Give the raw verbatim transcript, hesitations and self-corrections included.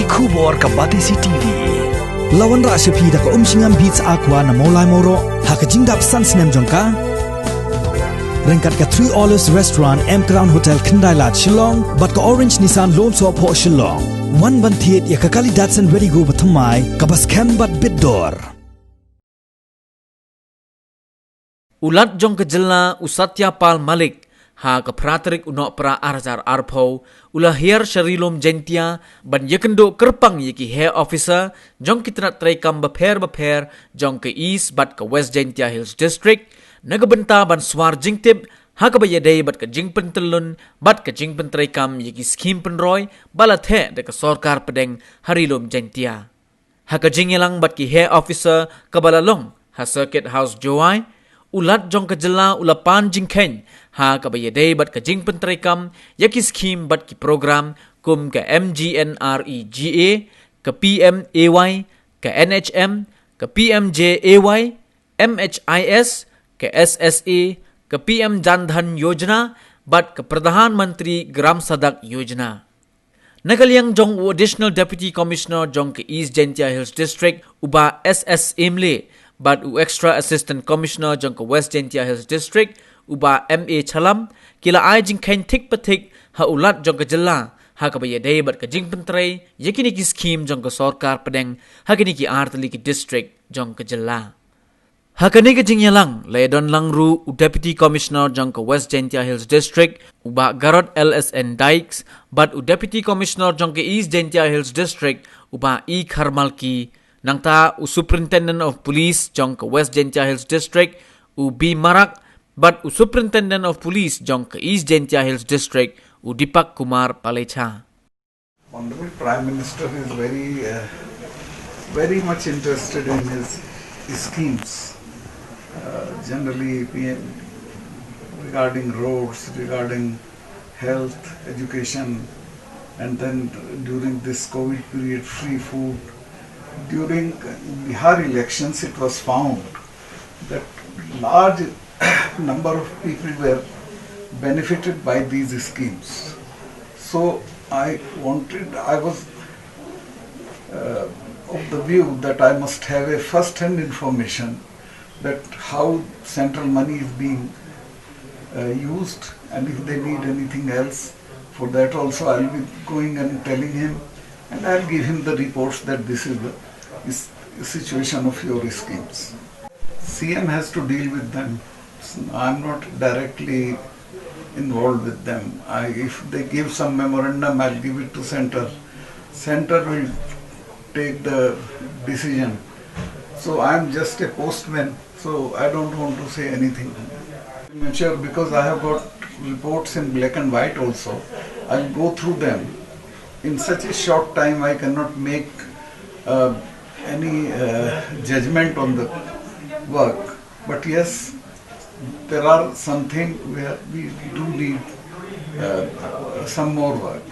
Khubor ka Batesi T V. La wanrah sha phi da ka Umshngam Beats Aqua na Mawlai Mawroh ha ka jingdap san snem jong ka. Ryngkat ka Three Olives Restaurant, M Crown Hotel, Khyndai Lad, Shillong bad ka Orange Nissan Lone Sohphoh, Shillong. Wan ban thied ïa ka kali Datsun Redi-GO bathymmai kaba skhem bad bit dor. U Lat jong ka jylla u Satya Pal Malik, ha ka phra tarik u Nohprah ar hajar arphew, u la hiar sha Ri Lum Jaintia ban ïakynduh kyrpang ïa ki heh officer jong ki tnat treikam bapher bapher jong ka East bad ka West Jaintia Hills District, na ka bynta ban swar jingtip ha kaba ïadei bad ka jingpyntyllun bad ka jingpyntreikam ïa ki skhim pynroi ba la theh da ka sorkar pdeng ha Ri Lum Jaintia. Ha ka jingïalang bad ki heh officer kaba la long ha Circuit House Jowai, u Lat jong ka jylla u la pan jingkheiñ ha kaba ïadei bad ka jingpyntreikam ïa ki skhim bad ki program kum ka M G N R E G A, ka P M A Y, ka N H M, ka P M J A Y, M H I S, ka S S A, ka P M Jan Dhan Yojana bad ka Pradhan Mantri Gram Sadak Yojana. Na ka liang jong u Additional Deputy Commissioner jong ka East Jaintia Hills District, u Bah S S Imli, bad u Extra Assistant Commissioner jong ka West Jaintia Hills District, u Bah M A Chalam, ki la ai jingkheiñ thik pa thik ha u Lat jong ka jylla ha kaba ïadei bad ka jingpyntrei ïa kine ki skhim jong ka sorkar pdeng ha kine ki artylli ki district jong ka jylla. Ha kane ka jingïalang la ïadon lang ruh u Deputy Commissioner jong ka West Jaintia Hills District, u Bah Garod L S N Dykes, bad u Deputy Commissioner jong ka East Jaintia Hills District, u Bah E Kharmalki, nangta u Superintendent of Police jong ka West Jaintia Hills District, u B Marak, bad u Superintendent of Police jong ka East Jaintia Hills District, u Deepak Kumar Palecha. Honorable Prime Minister is very, uh, very much interested in his schemes. Uh, generally, P M, regarding roads, regarding health, education, and then during this COVID period, free food. During Bihar elections, it was found that large number of people were benefited by these schemes. So I wanted, I was, uh, of the view that I must have a first-hand information that how central money is being, uh, used, and if they need anything else. For that also, I'll be going and telling him, and I'll give him the reports that this is the is, situation of your schemes. C M has to deal with them. I'm not directly involved with them. I, if they give some memorandum, I'll give it to center. Center will take the decision. So I'm just a postman, so I don't want to say anything. I'm sure because I have got reports in black and white also. I'll go through them. In such a short time, I cannot make, uh, any, uh, judgment on the work. But yes, there are something where we do need, uh, some more work.